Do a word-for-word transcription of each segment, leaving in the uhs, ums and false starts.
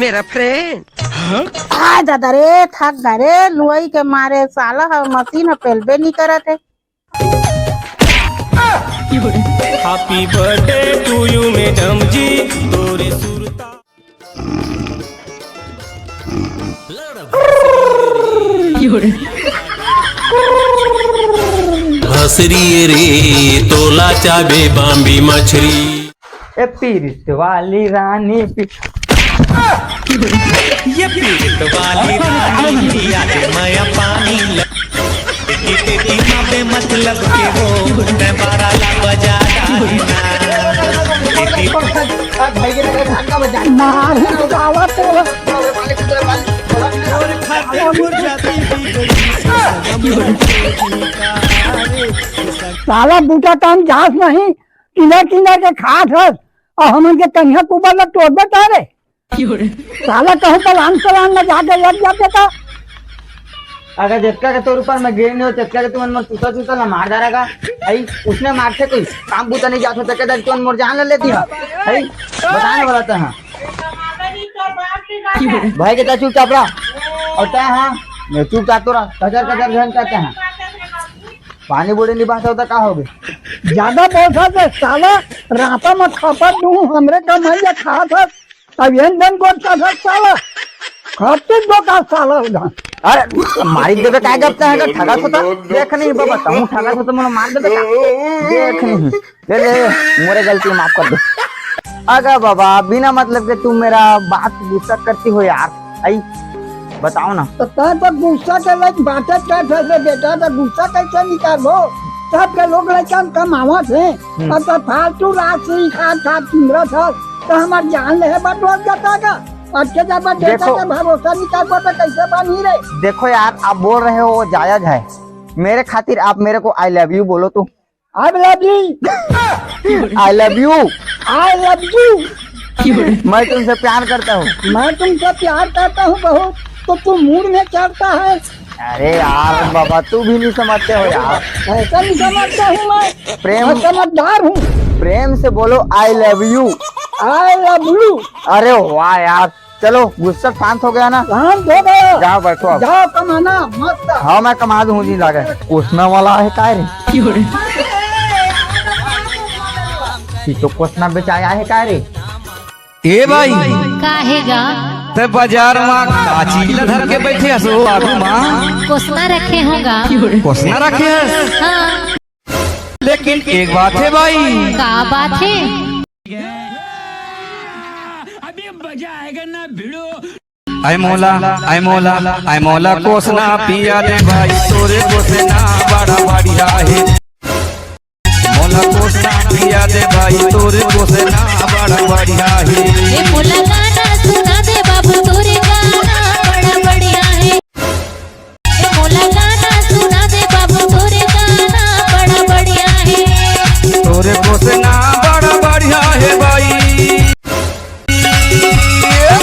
मेरा फ्रेंड। आ दादा रे, थक गा रे, लुआई के मारे साला ह मशीन ह पेलबे नहीं करत है। Happy birthday to you, madam ji. तोरे सुरता भसरी रे, तोला चाबे बाम्बी मछरी। ए पीरित वाली रानी पी- ये पीरित वाली रानी पिया दे मया पानी ल- टेकी टेकी मापे मतलब के हो, मैं बारा ला बजा डाली ना। मार साला तेरा। साला बूटा काम जास नहीं, किंदर किंदर के खात हस, और हमन के कन्या कुबर ला तोड़ देता रे। साला कहूँ पलान पलान में जाके लग जाते तो। अगर जितका के तोर ऊपर में गिर नहीं हो, तितका के तुमन मोर चूता चूता ला मार डारेगा। आई, उसने मारथे कोई काम बूता नहीं जात होता, के तुमन मोर जान ले लेती है। आई, बताने वाला था, हाँ। भाई के ता चुपचाप रहा। और ता, हाँ, चुपचाप तो रहा, कचर कचर जहन करते हैं। पानी बूढ़े नहीं बांटा होता, का हो गए? ज्यादा बोलता तो साला रापा में खपत दूं, हमरे कमाई या खात है। अब एन दन गोट का था साला। खाते दो का साला उधर। अरे, मारी देबे काय गपता है, ठगा सोता? देख नहीं बाबा, तहूँ ठगा सोता, मोला मार देबे का? देख नहीं। ले, ले, ले, मोरे गलती माफ कर दो। अगर बाबा, बिना मतलब के तुम मेरा बात गुस्सा करती हो यार। आई, बताओ ना। तो तैं तो गुस्सा के लायक बातें करत हस रे बेटा, तो गुस्सा कैसे निकालबो? सबके लोग लइका कमावत हे, हम्म। अब तो फालतू राशि खात खात किंदरत हस, तो हमार जान ले बटोर जाता का? अच्छे जब बेटा देखो। के भरोसा निकालबो तो कैसे बनी रे? देखो यार, आप बोल रहे हो वो जायज है, मेरे खातिर आप मेरे को आई लव यू बोलो तो। I love you। I love you। I love you। मैं तुमसे प्यार करता हूँ। मैं तुमसे प्यार करता हूँ बहुत, तो तू मूड में चढ़ता है। अरे यार बाबा, तू भी नहीं समझते हो यार। ऐसा नहीं समझता हूँ मैं। प्रेम मैं समझदार हूँ। प्रेम से बोलो, I love you। I love you। अरे वाह यार, चलो, गुस्सा शांत हो गया ना? शांत हो गया। जाओ, बैठो अब। जाओ, कमाना मस्त। हाँ, मैं कमा दूँ, जी लागे। कोसना वाला है काय रे? ये तो कोसना बेचाया है काय रे? ए भाई, काहे गा? ते बाजार मा का चीज ला धर के बैठे हस ओ आगू मा? कोसना रखे होगा। कोसना रखे हस? हाँ। लेकिन एक बात है भाई। का बात है? अभी मजा आएगा ना भिड़ो। ऐ मोला, ऐ मोला, ऐ मोला कोसना पिया दे भाई, तोरे कोसना बड़ा बढ़िया है। मोला कोसना पिया दे भाई, तोरे कोसना बड़ा बढ़िया है। ए मोला गाना सुना दे बाबू, तोरे गाना बड़ा बढ़िया है। ए मोला गाना सुना दे बाबू, तोरे गाना बड़ा बढ़िया है। तोरे कोसना बड़ा बढ़िया है भाई।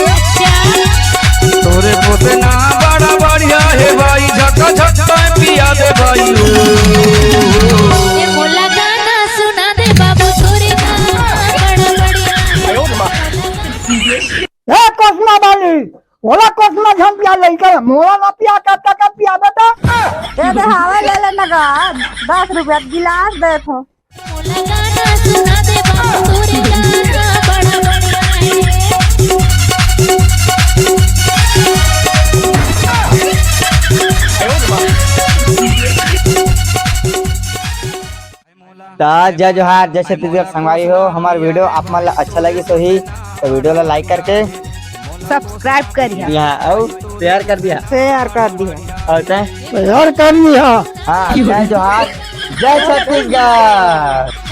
अच्छा। तोरे कोसना बड़ा बढ़िया है भाई, झका झका पिया दे भाई। ए मोला गाना सुना दे बाबू, तोरे गाना बड़ा बढ़िया है। ए कोसना वाली, ओला कोसना झन पिया लइका, मोला ना पिया, का तक पिया बेटा। ए दे हवा ले ले नगद, दस रुपया गिलास देत हो। मोला गाना सुना दे बाबू, तोरे गाना बड़ा बढ़िया है। त जय जोहार, जय छत्तीसगढ़ संगवारी हो। हमार वीडियो आप मन ला अच्छा लगिस होही, तो वीडियो ला लाइक करके सब्सक्राइब करिहा। हाँ, अउ शेयर कर दिहा। शेयर कर दिहा। अउ तैं? शेयर कर दिहा। हाँ, जय जोहार, जय छत्तीसगढ़।